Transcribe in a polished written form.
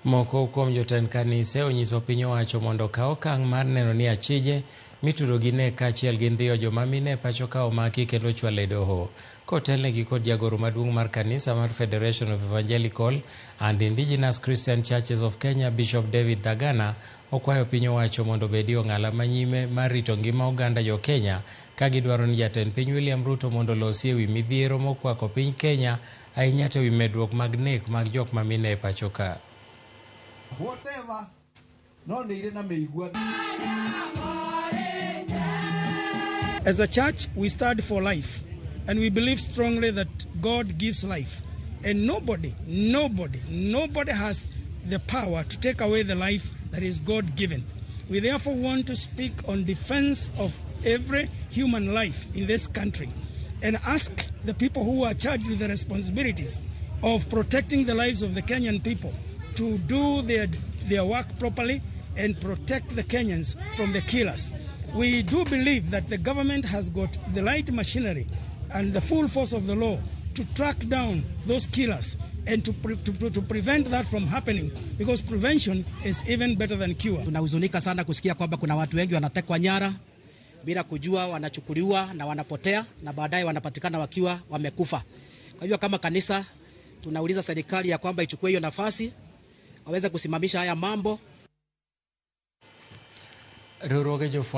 Moko kuom jotend kanise onyiso piny owacho mondo okaw okang' mar neno ni achije mitudo gi nek kaachiel gi ndhiyo joma mine e pacho ka omaki kendo ochwal e doho. Kotelnegi kod jagoro maduong' mar kanisa mar Federation of Evangelical and Indigenous Christian Churches of Kenya, Bishop David Thagana, okwayo piny owacho mondo obedi ong'ala manyime mar rito ngima oganda jo Kenya ka gidwaro ni jatend piny William Ruto mondo olosi ewi midhiero mokwako piny Kenya ahinya to ewi medruok mag nek mag jok ma mine e pacho ka. Whatever no nĩ irĩ na mĩigua. As a church, we stand for life, and we believe strongly that God gives life. And nobody, nobody, nobody has the power to take away the life that is God given. We therefore want to speak on defense of every human life in this country and ask the people who are charged with the responsibilities of protecting the lives of the Kenyan people to do their work properly and protect the Kenyans from the killers. We do believe that the government has got the right machinery and the full force of the law to track down those killers and to prevent that from happening, because prevention is even better than cure. Tunahuzunika sana kusikia kwamba kuna watu wengi wanatekwa nyara bila kujua, wanachukuliwa na wanapotea na baadaye wanapatikana wakiwa wamekufa. Kwa hivyo kama kanisa tunauliza serikali ya kwamba ichukue hiyo nafasi waweze kusimamisha haya mambo. Riwruoge jofwambo.